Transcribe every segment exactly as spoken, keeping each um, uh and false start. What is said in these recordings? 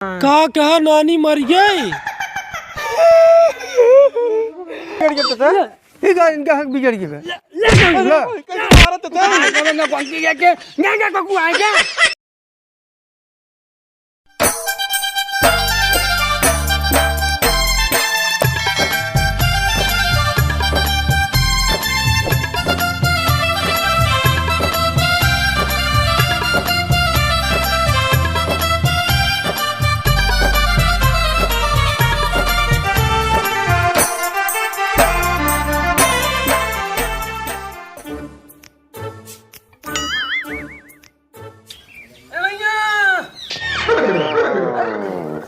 का कहा नानी मर गई? बिगड़ गया तो सर, ठीक है, इनका हक बिगड़ गया। ले, ले, ले, ले। कैसे मारा तो सर? अरे ना, कौन की है के? ना, ना, ककू आए क्या? ए भैया!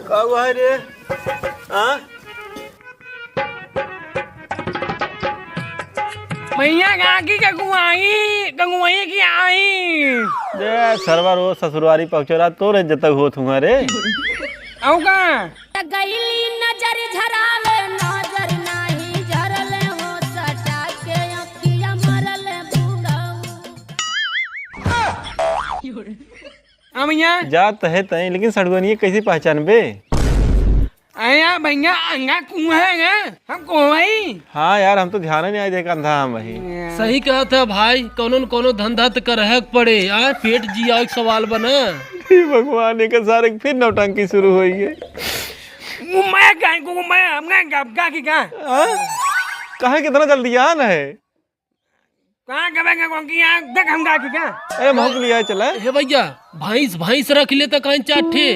का हुआ है रे? हाँ? भैया, गाकी कगुआई, कगुआई की आई। दे सरवा, रोज ससुरवारी पहुँचे रहा, तोरे जतक होत हुआ रे। आऊ का? गईली नजर झरावे, नजर नाही झरले हो, सटा के अखिया मरले बुढ़ऊ। हाँ भैया। जात है तय, लेकिन सड़ुआनिया कैसे पहचानबे? अरे यार भैया, अंगा कुआं है ना, हम कोई। हाँ यार, हम तो ध्यान ही नहीं आए, देख अंधा हम वही। सही कहत है भाई, कौनो न कौनो धंधा तो करहे के पड़े यार, पेट जिया के सवाल बना। हे भगवान, एक सारे के फिर नौटंकी शुरू होई है। वो मैं कहीं को, मैं, हम कहीं गप गा की कहाँ? हाँ? कहाँ कितना जल्दी आन है? कहाँ गबे के कौन की यहाँ? देख हम गा की कहाँ? अरे महक लिया चला। हे भैया, भैंस, भैंस रख लेता कहीं चार ठे।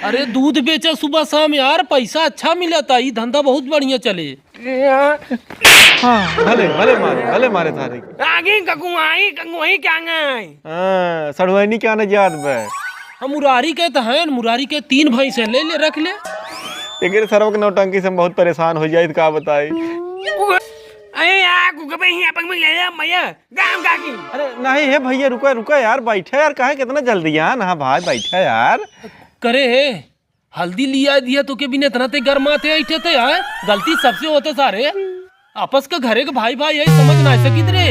अरे दूध बेचा सुबह शाम यार, पैसा अच्छा मिलता, ई धंधा बहुत बढ़िया चले। हाँ, भले, भले मारे, भले मारे थारे। आगे ककुआई, ककुआई क्या गए? हाँ, सड़ुआइनी क्या न जात बे? हम मुरारी के तो हैं, मुरारी के तीन भैंस हैं, ले ले, रख ले। एकरे सरवा के नौटंकी से हम बहुत परेशान हो जाई, तो का बताई? अरे यार, कुकबे ही अपन में ले ले, मैया, गाम गाकी। अरे नहीं हे भैया, रुका, रुका यार, बैठा यार, काहे कितना जल्दी यार? हाँ भाई, बैठा यार। करे हे, हल्दी लिया दिया तो के बिना इतना ते गरमाते ऐठे ते, हाँ? गलती सबसे होते सारे। आपस का घरे के भाई भाई यही समझ ना सकित रे।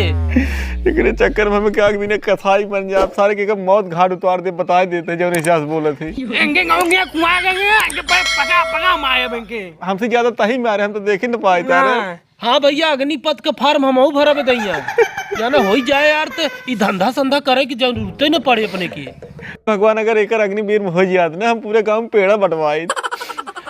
एकरे चक्कर में हमें क्या दिन कसाई बन जाए, सारे के मौत घाट उतार दे, बताए देते जौन हिसाब से बोलत है। इनके गाँव में कुआं गए हैं, इनके पे पका, पका मारे इनके। हमसे ज्यादा तही मारे, हम तो देख ही न पाए तारे। हाँ। हाँ भैया, अग्निपथ का form हमहू भरब दैया। जाना होई जाए यार, त ई धंधा संधा करे की जरूरते न पड़े अपने की। भगवान अगर एकर अग्निवीर में हो जात ना, हम पूरे गाँव में पेड़ा बंटवाई।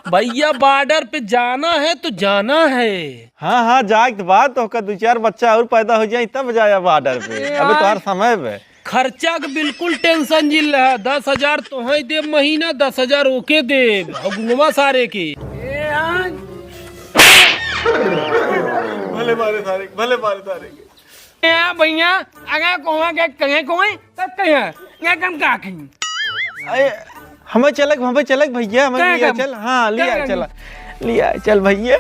भैया, border पे जाना है तो जाना है। हाँ, हाँ, जाए के बाद तो ओकर दो चार बच्चा और पैदा हो जाए, तब जाया border पे। अबे तोहार समय बे। खर्चा के बिल्कुल tension जिन रहा, दस हजार तोहई देब महीना, दस हजार ओके देब, अगुआ सारे के। भले मारे सारे, भले मारे सारे। ए, हाँ भैया, अगर कोवा के कहे कोई, तब कहे, ना कम का कहीं। अरे, हमें चलक, हमें चलक भैया, हमें कहाँ लिया कम? चल, हाँ, लिया कहाँ चल, कम? लिया चल भैया।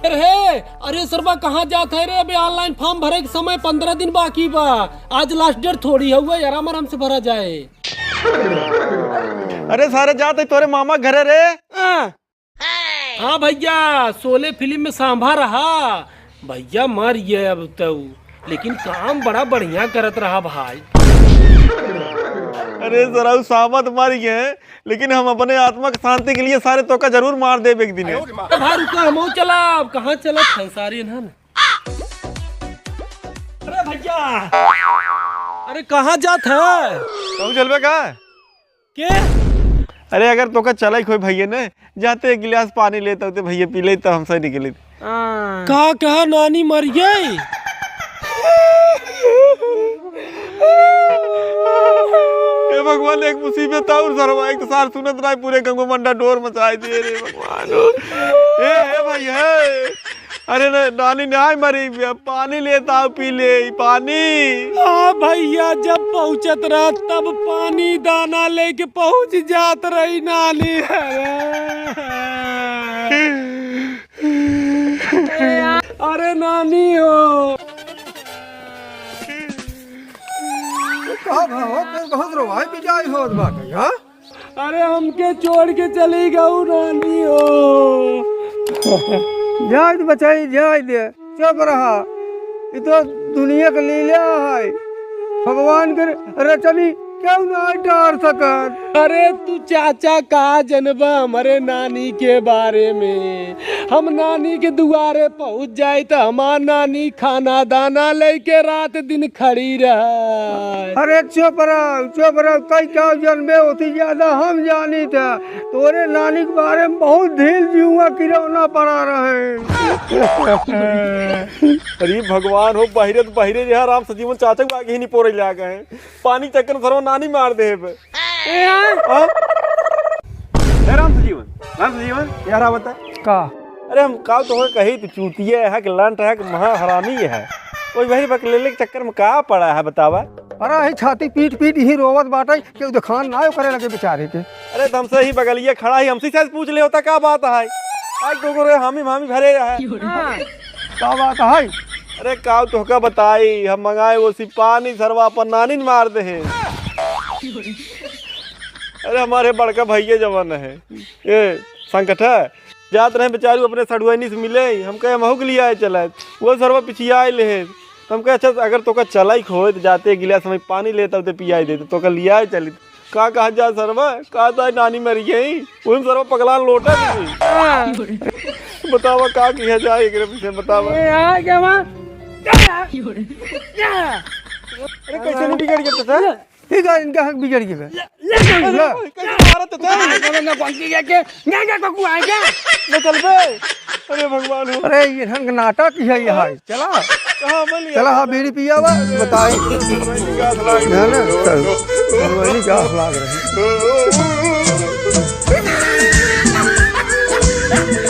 अरे, अरे सरबा, कहाँ जात है रे? अबे online form भरे के समय पन्द्रह दिन बाकी बा। आज last date थोड़ी हउवे, आराम आराम से भरा जाए। अरे सारे, जात है तोरे मामा घरे रे। हाँ। हाँ भैया, शोले film में सांभा रहा। भैया मर गए अब तो, लेकिन काम बड़ा बढ़िया करत रहा भाई। अरे सराऊ, सांभा तो मर गए, लेकिन हम अपने आत्मा की शांति के लिए सारे तोका जरूर मार देब एक दिन। तो भाई रुका, हम चला, अब कहाँ चलत है सारे इन्हन? अरे भैया, अरे कहाँ जात है? कहूँ चलबे का? के? अरे अगर तोका चले कोई भैया ने, जाते एक गिलास पानी लेता होते भैया पी लेता, हम सही निकले। हाँ। का कहा नानी मर गई? हे भगवान, एक मुसीबत और सरवा, एक तो सार सुनत रहा, पूरे गंगो मंडा डोर मचाए दिए रे भगवान। ए, हे भाई, हे। अरे न-, नानी नाय मरी, पानी लेता हूँ, पी ले, पानी। हाँ भैया, जब पहुँचत रहा तब पानी दाना लेके पहुँच जात रही नानी। अरे, अरे नानी हो। का भा हो, कोई बहुत रोवाई पिटाई होत बाटे, हाँ? अरे हमके छोड़ के चली गऊ नानी हो। जाए दे बचाई, जाए दे, चुप रहा। ये तो दुनिया का लीला है, भगवान के रचनी। केहू ना टार सकत। अरे तू चाचा का जनबा हमरे नानी के बारे में? हम नानी के दुआरे पहुँच जाई त हमार नानी खाना दाना लेके रात दिन खड़ी रह। अरे चुप रह, चुप रह, कई का जनबे होती ज्यादा हम जानी था। तोरे नानी के बारे में बहुत ढील जीवा किरौना पड़ा रहे। अरे भगवान हो, बहिरे त बहिरे रहा, राम सजीवन चाचा के आगे ही नहीं पोरे लाग है। पानी चक्कर में सरवा नानी मार देबे। ए, हाँ? हाँ? ए, राम सजीवन, राम सजीवन, यार, आ बता। का? अरे, हम का तोहके कही, तू चूतिया है कि लंठ है कि महा हरामी है? कोई बहिरे बकलेले के चक्कर में का पड़ा है, बतावा? अरे, ही छाती पीट पीट ही रोवत बाटे, केहू देखान ना करे लगे बेचारे के। अरे, त हमसे ही बगलिया खड़ा ही, हमसे शायद पूछ ले होता, का बात है? आज तो रे हामी हामी भरे रहे। हाँ। का बात है? अरे, का तोहका बताई, हम मंगाए वो सी पानी, सरवा अपन नानी न मार देहे। अरे, हमारे बड़का भैया जवन है, ए, संकट है, जात रहे बेचारू अपने सड़ुआइनी से मिले, हम कहे, "महू के लिए आए चला।" वो सरवा पिछिया आए ले है। तो हम कहे, "अच्छा, अगर तोका चलाई खोए, तो जाते गिलास में पानी लेता, उते पियाई देते, तोका लियाए चली।" का कहा जा सरवा, का था नानी मर गई, उन सरवा पगलान लोटा भी। बतावा, का किया जाए एकरे पीछे, बतावा। ए, आ, क्या हुआ? अरे, कैसे नहीं बिगड़ गया था? ठीक है, इनका हक बिगड़ गया। ले, ले, ले। अरे, कैसे मारत थे? अरे, ना कौन की क्या, क्या? ना, ना, कुकु आए क्या? ना चल बे। अरे, भगवान हो। अरे, ये ढंग नाटक ही है, ये है। चला। कहाँ मिल गया? चला, हाँ, बीड़ी पिया हुआ, बताई। भगवान की गास लाग है ना? चल। भगवान की गास लाग रही।